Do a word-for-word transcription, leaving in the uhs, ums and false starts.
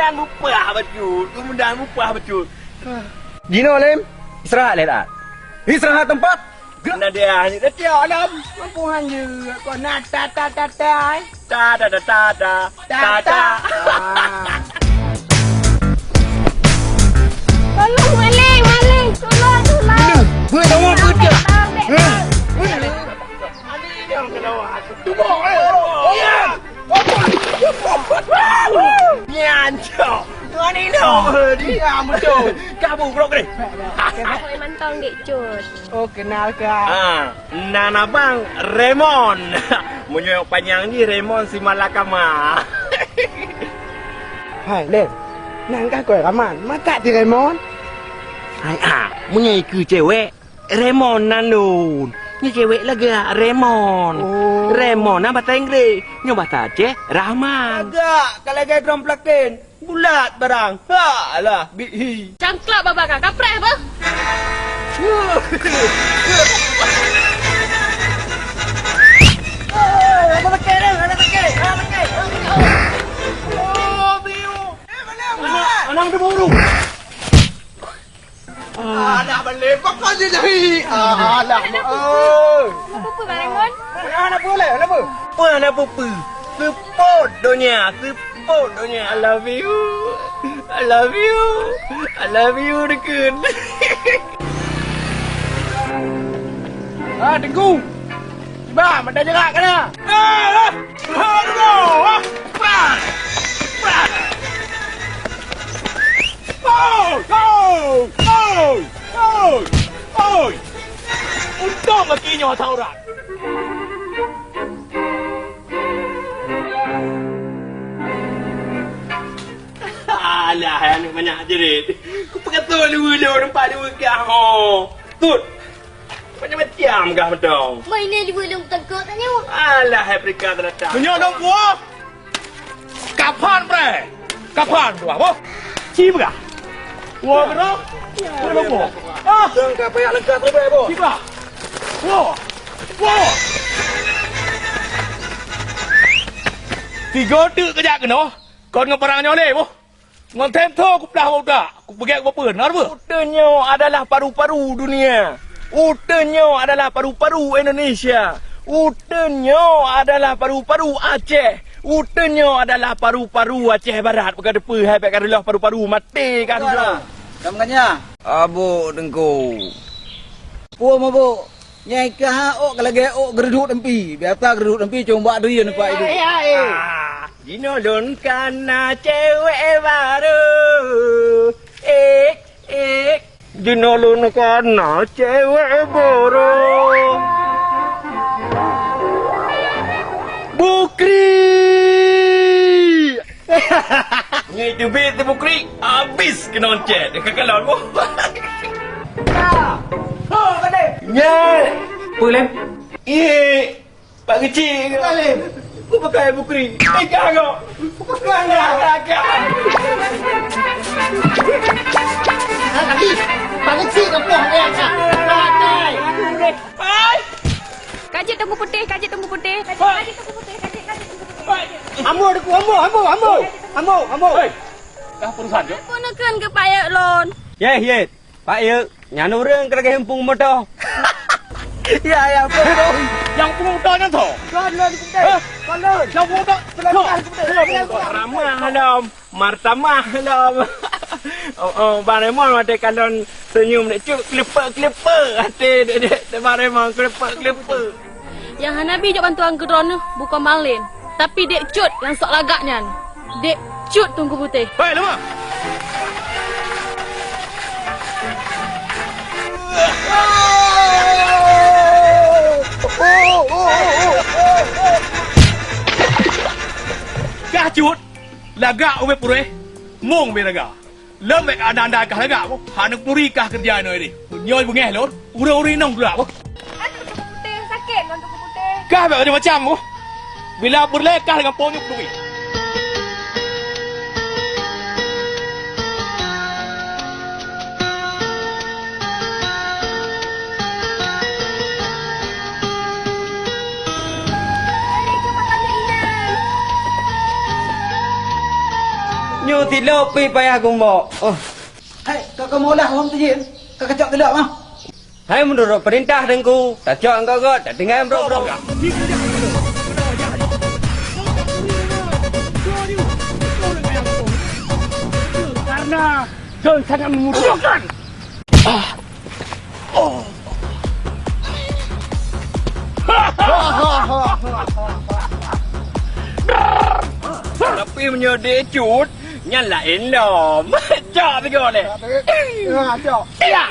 Mupah bacut, kemudian mupah bacut. Jinoe lem, istirahat leh dah. Istirahat tempat. Nah dia ni dah tiap alam. Mampu hanya kau nak ta ta ta ta. Ta ta ta ta ta. Ta ta. Ah. Tolong maling, maling. Tolong, tolong. Boleh, boleh, tolong, boleh, boleh. Tolong, tolong. Hah? Boleh. Tubok, eh. Iya. Nyan, cok. Tuan Ino. Diam betul. Kamu, bro, kena. Aku mantong, Dek Cut. Oh, kenal, Kak. Ah, nan abang Raymond. Meunyoe panyang jih Raymond si malakama. Hai, Lem. Nan ka koi raman. Maka ti Raymond. Hai, ah, meunyoe keu cewek. Raymond nan lôn. Nyoe cewek lagak Raymond. Oh. Raymond na bahasa Inggris. Nyoe bahasa Aceh Rahman. Lagak, ka lagak drum platin. Bulat barang. Ha lah, bihi. Cangklak babah ka kapreh bah. Ada sakit, ada sakit, ada sakit. Oh, biu. Eh, mana? Anak, anak dia baru. Alah, balé pakon je jari. Alah, mak, oi. Kenapa, Bang Raymond? Kenapa, leh? Kenapa? Apa nak apa? Seupôt donya, seupôt donya. I love you. I love you. I love you, Dukun. Ah, Teungku. Cuba, mata jerak kana. Ah, ah. Aduh, ah. Pah. Pah. Oi, oi, oi, oi, oi. Untông gaki nyoe tauran. Alah, aneuk manyak jerit. Kupeukatoe luweue lôn, nampak luweue kah ho. Tut. Macam-macam kah beutôi. Mai ni luweue lôn tangkok tanyoe. Alah, hai Afrika Selatan. Meunyoe lôn puwoe. Kapan, bre? Kapan, dua boh? Ci peugah. Dua boh? Dua boh? Ah! Dong ka payah leungkap, bre, boh. Ci peugah. Boh. Boh. Tiga teuk kejak keunoe. Kon ngon parang nyoe lé, boh. Ngon tento kuplah utak. Kupeugét bak peue, na peue? Uteuen nyoe adalah paru-paru dunia. Uteuen nyoe adalah paru-paru Indonesia. Uteuen nyoe adalah paru-paru Aceh. Uteuen nyoe adalah paru-paru Aceh Barat. Bukan depe hai bèk ka reuloh paru-paru maté ka dudoe. Kamu kan ya? Abuk Teungku. Puo mabuk. Nyai ka ôk ka lagèe ôk geureuduk teumpi. Biasa geureuduk teumpi cuma bak duri nampak itu. Ya, ya, ya. Ah, jinoe lôn ka na cewek baru. Eh, eh. Jinoe lôn ka na cewek baru. Bukri. Nyoe teubiet teubukri, habis keunoe cit. Ka kalon boh. Nyoe. Peue lé? Ih, Pak Keuchik. Peue pakai bukri? Eh, jangan. Peue pakai? Pak Keuchik, apa? Hai! Kajik Teungku Putéh, kajik Teungku Putéh. Kajik, kajik Teungku Putéh, kajik, kajik Teungku Putéh. Ambo, Teungku, ambo, ambo, ambo. Ambo, ambo. Hei, dah perusan, Jok. Apa nak kheun keu Pak Yek lôn? Yeh, yeh. Pak Yek, nyan ureueng ka lagèe eumpung moto. Ya, ya, betul. Nyang eumpung moto nyan tho? Kon lôn, Teungku Putéh. Hah? Kon lôn. Nyang eumpung moto? Kon lôn, Teungku Putéh. Ramah lom. Martamah lom. Oh, oh, Bang Raymond watèe kalon seunyum dek cut, keuleupek-keuleupek até dek, dek, dek Bang Raymond, keuleupek-keuleupek. Nyang hana bi jok bantuan keu droeneuh bukon Bang Lin, tapi dek cut nyang sok lagak nyan. Dek cut Teungku Putéh. Hei, leumah! Kah cut! Lagak ubé puréh, mong ubé lagak. Lom bèk anda-anda kah lagak boh. Hana peuturi kah keureuja inoe deh. Nyoe beungèh lôn, ureueng-ureueng inong geulak boh. Aduh, Teungku Putéh, sakét lôn, Teungku Putéh. Kah bèk macam-macam boh. Bila peureulèe kah deungon po nyoe peuturi. Tilok pih payah gumbok. Oh. Hai, ka kamoe lah wang tijin. Ka kacok tilok mah. Hai, meunurot peurintah Teungku, tacok ngon gok, tatinggai brok-brok. Karena kau sangat membutuhkan. Tapi meunyoe dia cut, nyan laén lom. Cok tiga leh. Ha, cok. Ya.